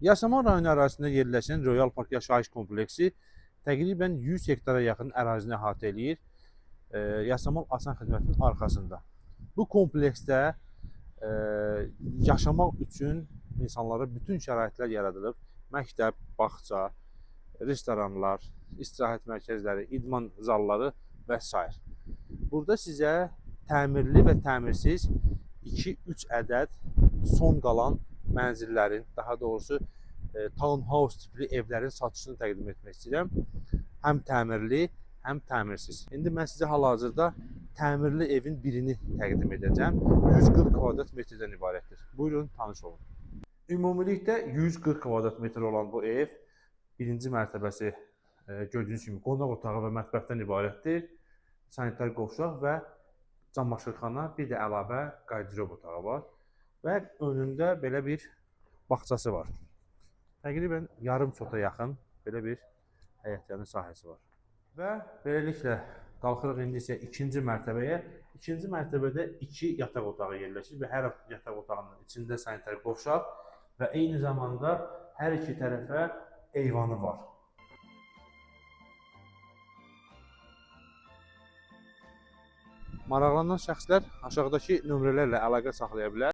Yasamal rayonu ərazisində yerləşən Royal Park yaşayış kompleksi təqribən 100 hektara yaxın ərazini əhatə eləyir. Yasamal Asan xidmətinin arxasında. Bu kompleksdə yaşamaq üçün insanlara bütün şəraitlər yaradılıb. Məktəb, bağça, restoranlar, istirahət mərkəzləri, idman zalları və sair. Burada sizə təmirli və təmirsiz 2-3 ədəd son qalan mənzillərin, daha doğrusu townhouse tipli evlərin satışını təqdim etmək istəyirəm. Həm təmirli, həm təmirsiz. İndi mən sizə hal-hazırda təmirli evin birini təqdim edəcəm. 140 kvadrat metrdən ibarətdir. Buyurun, tanış olun. Ümumilikdə 140 kvadrat metr olan bu ev birinci mərtəbəsi gördüyünüz kimi qonaq otağı və mətbəxdən ibarətdir. Sanitar qovşaq və camaşırxana, bir də əlavə qarderob otağı var və önündə belə bir bağçası var. Təqribən yarım sota yaxın belə bir həyətyanı sahəsi var. Və beləliklə qalxırıq indi isə ikinci mərtəbəyə. İkinci mərtəbədə iki yataq otağı yerləşir və hər yataq otağının içində sanitar qovşaq və eyni zamanda hər iki tərəfə eyvanı var. Maraqlanan şəxslər aşağıdakı nömrələrlə əlaqə saxlaya bilər.